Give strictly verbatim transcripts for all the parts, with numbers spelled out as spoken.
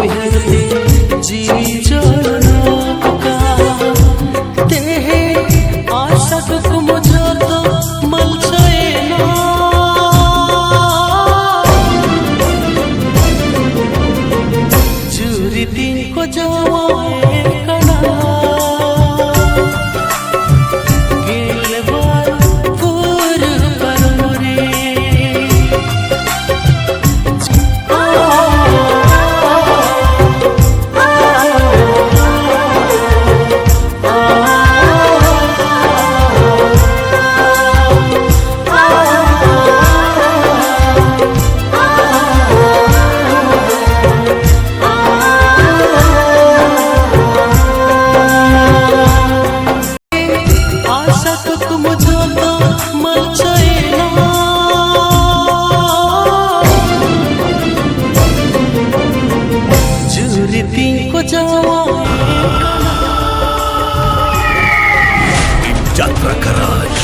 ᱩᱭᱦᱟᱹᱨ ᱛᱮ ᱡᱤᱣᱤ ᱡᱚᱲᱚ ᱱᱚᱝᱠᱟ᱾ ᱛᱮᱦᱮᱧ ᱟᱥᱟ ᱠᱩᱠᱢᱩ ᱡᱚᱛᱚ ᱢᱟᱞᱪᱟᱭᱮᱱᱟ᱾ ᱡᱩᱨᱤ ᱛᱤᱧ ᱠᱚ ᱡᱟᱶᱟᱭᱮ ᱠᱟᱱᱟ᱾ ᱜᱮᱞᱵᱟᱨ ᱯᱩᱨ ᱯᱟᱨᱚᱢ ᱨᱮ᱾ ᱟᱥᱟ ᱠᱩᱠᱢᱩ ᱡᱚᱛᱚ ᱢᱟᱞᱪᱟᱭᱮᱱᱟ᱾ ᱡᱩᱨᱤ ᱛᱤᱧ ᱠᱚ ᱡᱟᱶᱟᱭ ᱠᱟᱱᱟ᱾ ᱡᱟᱛᱨᱟ ᱠᱟ ᱨᱟᱡᱽ᱾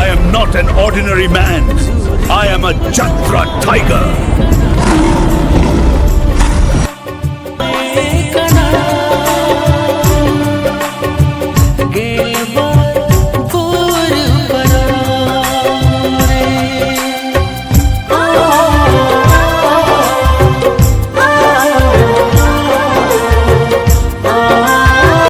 I am not an ordinary man. I am a Jatra tiger.